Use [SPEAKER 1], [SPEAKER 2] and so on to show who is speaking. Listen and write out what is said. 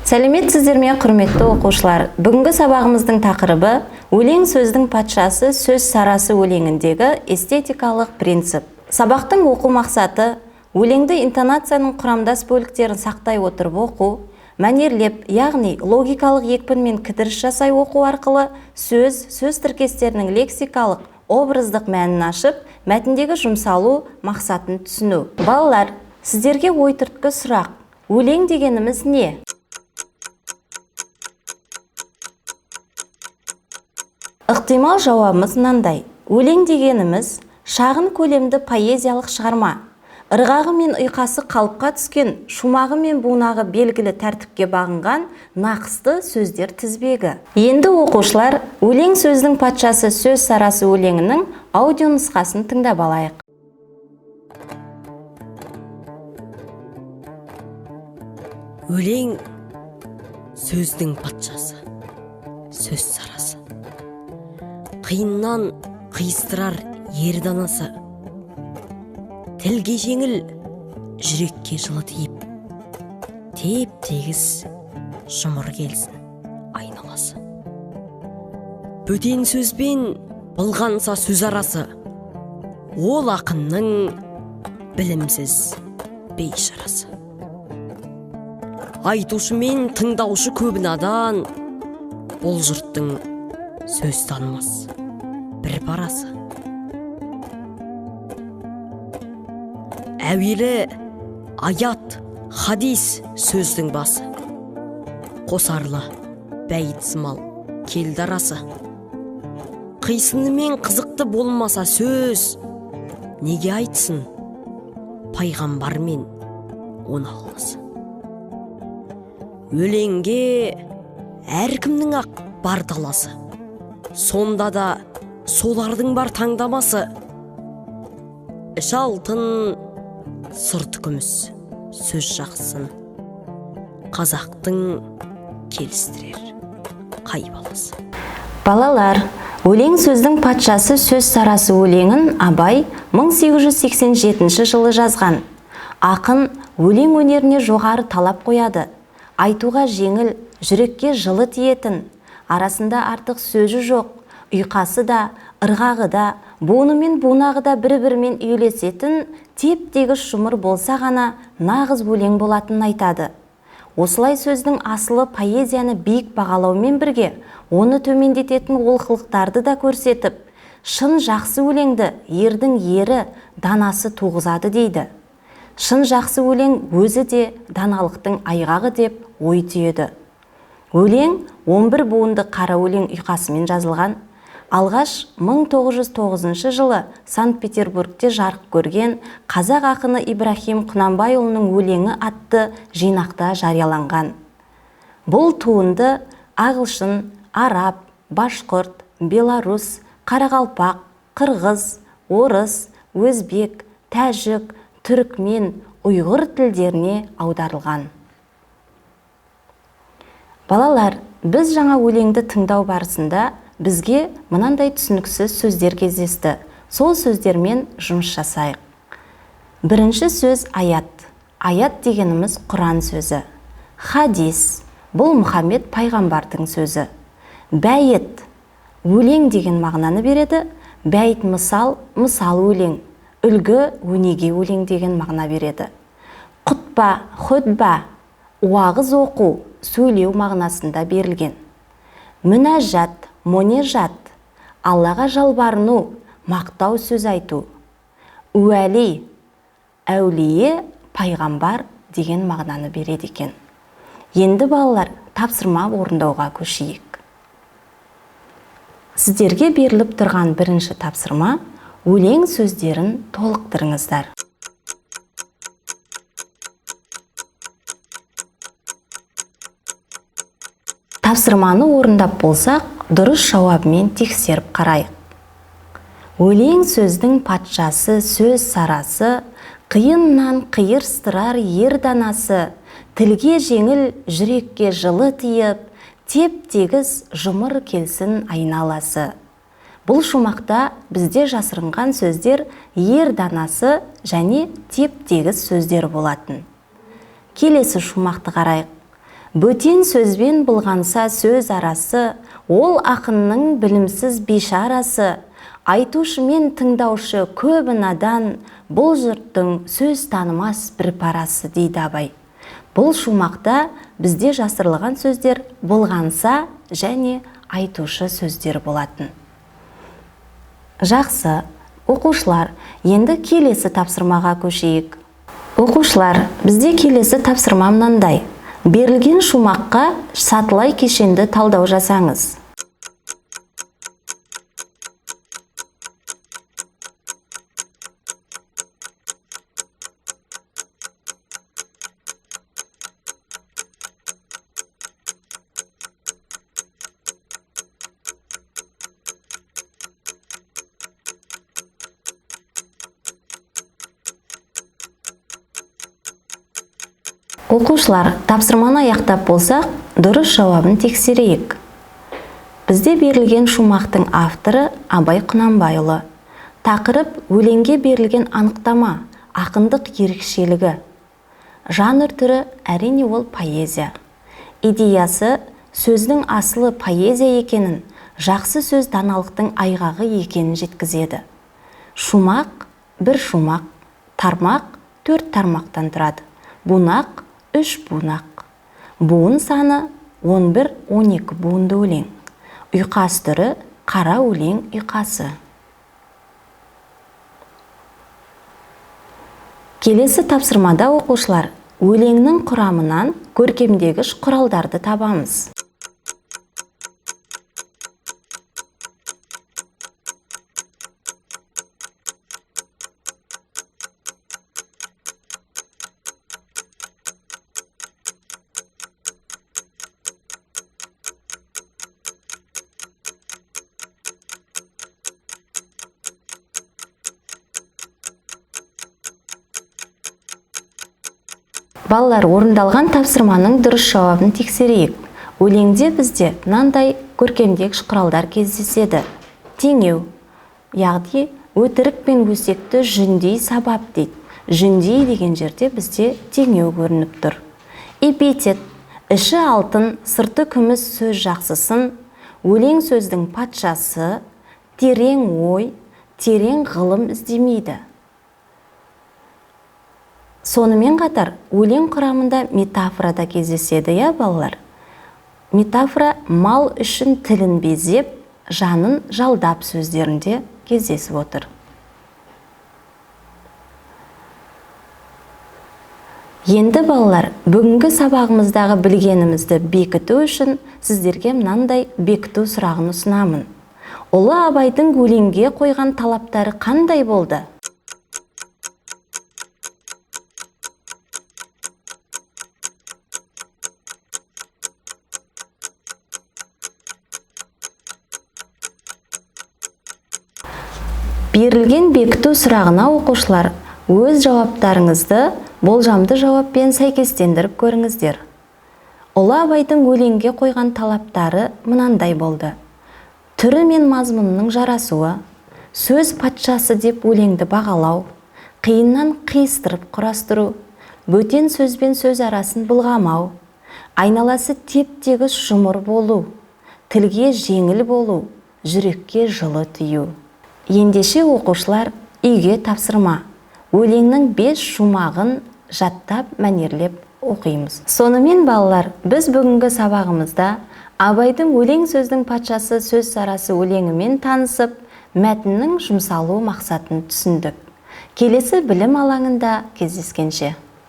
[SPEAKER 1] Сәлеметсіздер ме, құрметті оқушылар! Бүгінгі сабағымыздың тақырыбы өлең сөздің патшасы сөз сарасы өлеңіндегі эстетикалық принцип. Сабақтың оқу мақсаты: өлеңді интонацияның құрамдас бөліктерін сақтай отырып оқу, мәнерлеп, яғни логикалық екпінмен кідіріс жасай оқу арқылы сөз, сөз тіркестерінің лексикалық, образдық мәнін ашып, мәтіндегі жұмсалу мақсатын түсіну. Балалар, сіздерге ой түрткі сұрақ. Өлең дегеніміз не? Ықтимал жауабымыз мынандай. Өлең дегеніміз шағын көлемді поэзиялық шығарма. Ырғағы мен ұйқасы қалыпқа түскен, шумағы мен бунағы белгілі тәртіпке бағынған нақысты сөздер тізбегі. Енді, оқушылар, өлең сөздің патшасы сөз сарасы өлеңінің аудио нұсқасын тыңдап алайық.
[SPEAKER 2] Өлең сөздің патшасы, сөз сарасы. Қиыннан қиыстырар ер данасы. Тілге жеңіл, жүрекке жылы тиіп, теп-тегіс жұмыр келсін айналасы. Бөтен сөзбен былғанса сөз арасы, ол ақынның білімсіз бейшарасы. Айтушы мен тыңдаушы көп надан, бұл жұрттың сөз танымас бір парасы. Әуелі аят, хадис сөздің басы, қосарлы бәйіт сымал келді арасы. Қисынымен қызықты болмаса сөз, неге айтсын пайғамбар мен он алласы. Өлеңге әркімнің ақ бар таласы, сонда да солардың бар таңдамасы. Іші алтын, сырты күміс сөз жақсын, қазақтың келістірер қай баласы.
[SPEAKER 1] Балалар, өлең сөздің патшасы сөз сарасы өлеңін Абай 1887 жылы жазған. Ақын өлең өнеріне жоғары талап қояды. Айтуға жеңіл, жүрекке жылы тиетін, арасында артық сөзі жоқ, ұйқасы да, ырғағы да, буыны мен бунағы да бір-бірімен үйлесетін теп-тегіс жұмыр болса ғана нағыз өлең болатынын айтады. Осылай сөздің асылы поэзияны биік бағалаумен бірге, оны төмендететін олқылықтарды да көрсетіп, шын жақсы өлеңді ердің ері, данасы туғызады дейді. Шын жақсы өлең өзі де даналықтың айғағы деп ой түйеді. Өлең 11 буынды қара өлең ұйқасымен жазылған. Алғаш 1909 жылы Санкт-Петербургте жарық көрген қазақ ақыны Ибрахим Құнанбайұлының өлеңі атты жинақта жарияланған. Бұл туынды ағылшын, араб, башқұрт, белорус, қарақалпақ, қырғыз, орыс, өзбек, тәжік, түрікмен, ұйғыр тілдеріне аударылған. Балалар, біз жаңа өлеңді тыңдау барысында бізге мынандай түсініксіз сөздер кездесті. Сол сөздермен жұмыс жасайық. Бірінші сөз аят. Аят дегеніміз Құран сөзі. Хадис, бұл Мұхаммед пайғамбардың сөзі. Бәйіт, өлең деген мағынаны береді. Бәйіт мысал, мысал өлең, үлгі өнеге өлең деген мағына береді. Құтпа, хутба, уағыз оқу, сөйлеу мағынасында берілген. Мінәжат, монежат, Аллаға жалбарыну, мақтау сөз айту. Уәли, әулие, пайғамбар деген мағынаны береді екен. Енді балалар, тапсырма орындауға көшейік. Сіздерге беріліп тұрған бірінші тапсырма: өлең сөздерін толықтырыңыздар. Тапсырманы орындап болсақ, дұрыс жауабымен тексеріп қарайық. Өлең сөздің патшасы сөз сарасы, қиыннан қиырстырар ер данасы, тілге жеңіл, жүрекке жылы тиіп, теп-тегіс жұмыр келсін айналасы. Бұл шумақта бізде жасырынған сөздер ер данасы және теп-тегіс сөздері болатын. Келесі шумақты қарайық. Бөтен сөзбен бұлғанса сөз арасы, ол ақынның білімсіз бейшарасы. Айтушы мен тыңдаушы көбі надан, бұл жұрттың сөз танымас бір парасы, дейді Абай. Бұл шумақта бізде жасырылған сөздер бұлғанса және айтушы сөздер болатын. Жақсы, оқушылар, енді келесі тапсырмаға көшейік. Оқушылар, бізде келесі тапсырма мынандай. Берілген шумаққа сатылай кешенді талдау жасаңыз. Оқушылар, тапсырманы аяқтап болсақ, дұрыс жауабын тексерейік. Бізде берілген шумақтың авторы Абай Құнанбайұлы. Тақырып өлеңге берілген анықтама, ақындық ерекшелігі. Жанр түрі әрине ол поэзия. Идеясы сөздің асылы поэзия екенін, жақсы сөз даналықтың айғағы екенін жеткізеді. Шумақ бір шумақ, тармақ 4 тармақтан тұрады. Бунақ 3 бунақ. Буын саны 11-12 буынды өлең. Ұйқас түрі қара өлең ұйқасы. Келесі тапсырмада оқушылар өлеңнің құрамынан көркемдегіш құралдарды табамыз. Балалар, орындалған тапсырманың дұрыс жауабын тексерейік. Өлеңде бізде мынандай көркемдегіш құралдар кездеседі. Теңеу, яғни өтірік пен өсекті жүндей сабап дейді. Жүндей деген жерде бізде теңеу көрініп тұр. Эпитет, іші алтын, сырты күміс сөз жақсысын, өлең сөздің патшасы, терең ой, терең ғылым іздемейді. Сонымен қатар, өлең құрамында метафора да кездеседі, иә, балалар? Метафора мал үшін тілін безеп, жанын жалдап сөздерінде кездесіп отыр. Енді балалар, бүгінгі сабағымыздағы білгенімізді бекіту үшін сіздерге мынандай бекіту сұрағын ұсынамын. Ұлы Абайдың өлеңге қойған талаптары қандай болды? Берілген бекіту сұрағына оқушылар өз жауаптарыңызды болжамды жауаппен сәйкестендіріп көріңіздер. Ұлы Абайдың өлеңге қойған талаптары мынандай болды. Түрі мен мазмұнының жарасуы, сөз патшасы деп өлеңді бағалау, қиыннан қиыстырып құрастыру, бөтен сөзбен сөз арасын бұлғамау, айналасы теп-тегіс жұмыр болу, тілге жеңіл болу, жүрекке жылы тию. Ендеше оқушылар, үйге тапсырма. Өлеңнің 5 шумағын жаттап мәнерлеп оқимыз. Сонымен балалар, біз бүгінгі сабағымызда Абайдың өлең сөздің патшасы сөз сарасы өлеңімен танысып, мәтіннің жұмсалу мақсатын түсіндік. Келесі білім алаңында кездескенше.